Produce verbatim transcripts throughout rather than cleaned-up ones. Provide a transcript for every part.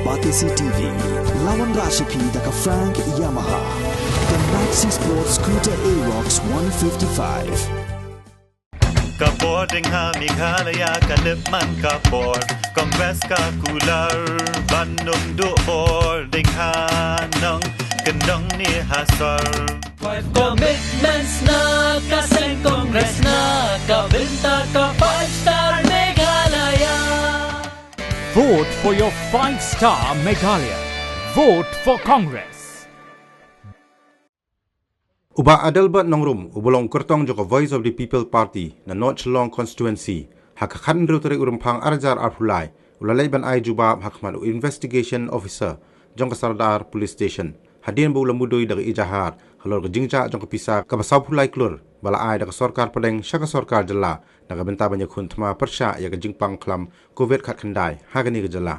Odyssey T V, la wanrah sha phi da ka Frank Yamaha, ka Maxi Sport Scooter Aerox one fifty-five. Ka bor ding ha Meghalaya ka lip man ka bor, Congress ka kular ban nung duh bor ding ha nong, kyndong ne ha sor. Five commitments na ka seng Congress na ka bynta ka Five Star Meghalaya. Vote for your Five Star Meghalaya. Vote for Congress. U Bah Adelbert Nongrum, uba long kyrtong jong ka Voice of the People Party na North Shillong Constituency, ha ka khathynriew tarik u Rymphang arhajar arphew lai, u la leit ban ai jubab ha khmat u Investigation Officer jong ka Sardar Police Station, hadien ba u la mudui da ka ijahar halor ka jingjah jong ka pisa kaba sawphew lai klur ba la ai da ka sorkar pdeng sha ka sorkar jylla na ka bynta ban ïakhun thma pyrshah ïa ka jingpang khlam Covid khatkhyndai ha kane ka jylla.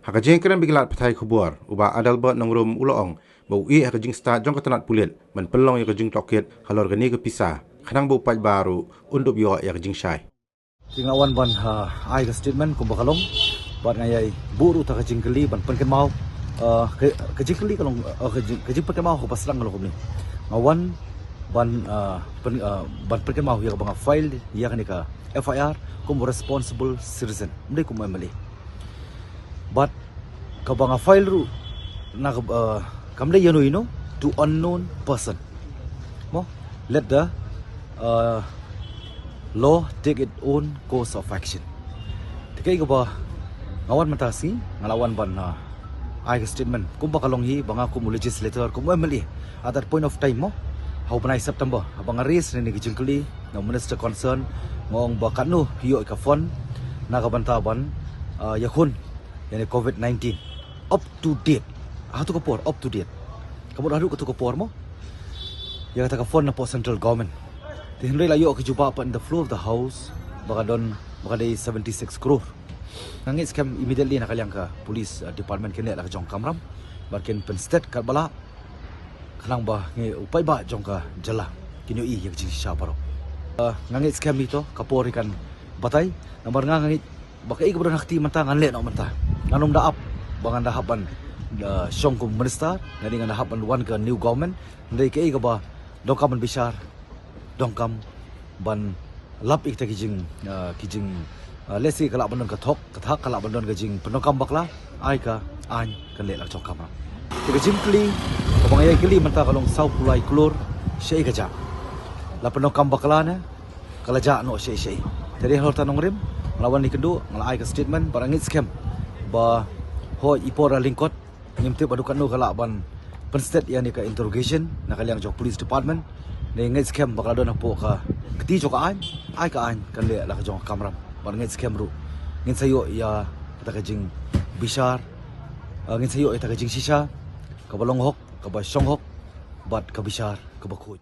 Ha ka jingkren bad ki lad pathai khubor, u Bah Adelbert Nongrum u la ong ba u ïeh ha ka jingstad jong ka tnat pulit ban pynlong ïa ka jingtohkit halor kane ka pisa, khnang ba u paidbah ruh un dup ïoh ïa ka jingshai. Nga la wan ban, ah, ai ka statement kumba ka long, bad nga ïai buh ruh ïa ka jingkylli ban pynkynmaw, ah, ka, ka jingkylli ka long, ah, ka jing, ka jingpynkynmaw kaba sdang ka long kumne. Nga wan ban, ah, pyn, ah, ban pynkynmaw ïa kaba nga file ïa kane ka F I R kum responsible citizen, ym dei kum M L A. Bad kaba nga file ruh na ka, uh, kam dei ïano ïano, to unknown person. Mo, let the, uh, law take its own course of action. Te kaei kaba nga wan mynta ka sngi, nga la wan ban, uh, ai ka statement kumba ka long hi, ba nga kum u legislator, kum u M L A at that point of time mo, ha u bnai September, haba nga raise ïa kane ka jingkylli na u minister concern, nga ong ba katno ïoh ïa ka fund na ka bynta ban, uh, ïakhun ïa kane ka Covid nineteen. Up to date. Ha katu ka por, up to date. Ka mut haduh katu ka por mo, ïa kata ka fund na ka central government. Te hynrei la ïoh ka jubab pat in the floor of the house, ba ka don, ba ka dei seventy-six crore. Nga ngeit skhem immediately na ka liang ka police, uh, department kin leh la ka jong ka kamram bad kin pynsted katba lah, khnang ba ngi u paidbah jong ka jylla kin ïohi ïa ka jingshisha baroh. Uh, nga ngeit skhem ito ka por i kan batai, namar nga, nga ngeit ba kaei kaba don ha kti mynta ngan leh noh mynta. Ngan ym da ap ba ngan da hap ban, uh, shong kum minister, ngan, ngan da hap ban wan ka new government. Hynrei kaei kaba donkam ban bishar, donkam ban lap ïa kita ki jing, uh, ki jing, uh, lehse ka lah ban don ka thok, ka thak, ka lah ban don ka jingpyndonkam bakla, ai ka aiñ kan leh la ka jong ka kamram. Te ka jingkylli kaba nga ïai kylli mynta ka long sawphew lai klur, shaei ka jah? La pyndonkam bakla ne ka la jah noh shaei shaei? Te dei halor kata nongrim nga la wan ïakynduh, nga la ai ka statement bad nga ngeit skhem ba hooid i por la lyngkot, ngim tip haduh katno ka lah ban pynsted ïa kane ka interrogation na ka liang jong police department. Nga ngeit skhem ba ka la don hapoh ka kti jong ka aiñ, ai ka aiñ kan leh la ka jong ka kamram. Bad nga ngeit skhem ruh ngin sa ïoh ïa kata ka jingbishar, uh, ngin sa ïoh ïa kata ka jingshisha kaba long hok, kaba shong hok bad ka bishar kaba khuid.